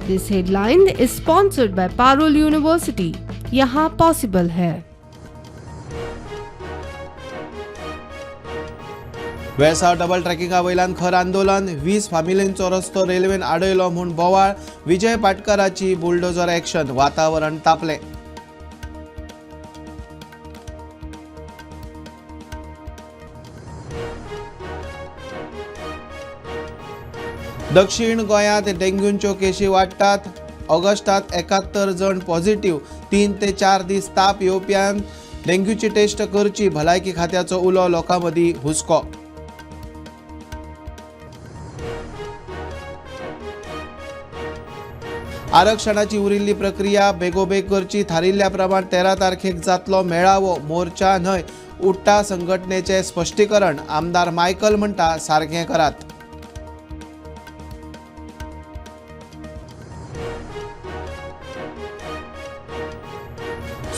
This headline is sponsored by Parul University. यहाँ possible है। Velsao double ट्रॅकिंगा वयल्यान खर आंदोलन. 20 फामिलींचो रस्तो रेल्वेन आडयलो म्हूण बोवाळ. विजय पाटकराची बुलडोझर ॲक्शन. वातावरण तापलें. दक्षिण गोंयांत डेंग्यूच्यो केशी वाडटात. ऑगस्टात 71 जण पॉझिटिव्ह. 3 ते 4 दीस ताप येवप्यान डेंग्यूची टेस्ट करची, भलायकी खात्याचो उलो. लोकां मदीं हुस्को. आरक्षणाची उरिल्ली प्रक्रिया बेगोबेग करची. थारिल्ल्या प्रमाण 13 तारखेक जातलो मेळावो, मोर्चा न्हय, उट्टा संघटनेचें स्पश्टीकरण. आमदार मायकल म्हणटा सारकें करात.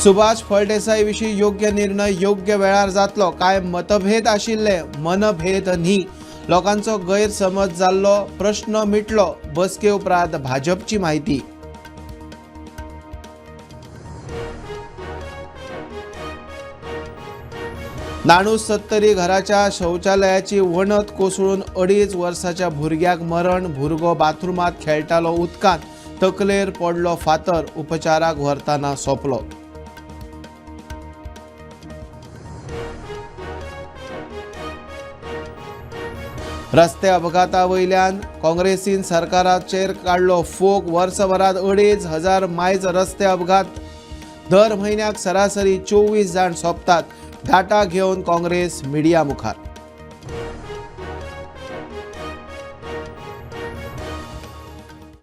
सुभाष फळदेसाय विशीं योग्य निर्णय योग्य वेळार जातलो. कांय मतभेद आशिल्ले, मनभेद न्ही. लोकांचो गैरसमज जाल्लो प्रश्न मिटलो. बसके उपरांत भाजपची म्हायती. नाणूस सत्तरी घराच्या शौचालयाची वणत कोसळून 2.5 वर्साच्या भुरग्याक मरण. भुरगो बाथरुमांत खेळटालो उदकांत, तकलेर पडलो फातर, उपचाराक व्हरतना सोंपलो. रस्ते अपघाता वयल्यान काँग्रेसीन सरकाराचेर काडलो फोग. वर्सभरात 2500 मायज रस्ते अपघात. दर म्हयन्याक सरासरी 24 जाण सोंपतात. डाटा घेवन काँग्रेस मिडिया मुखार.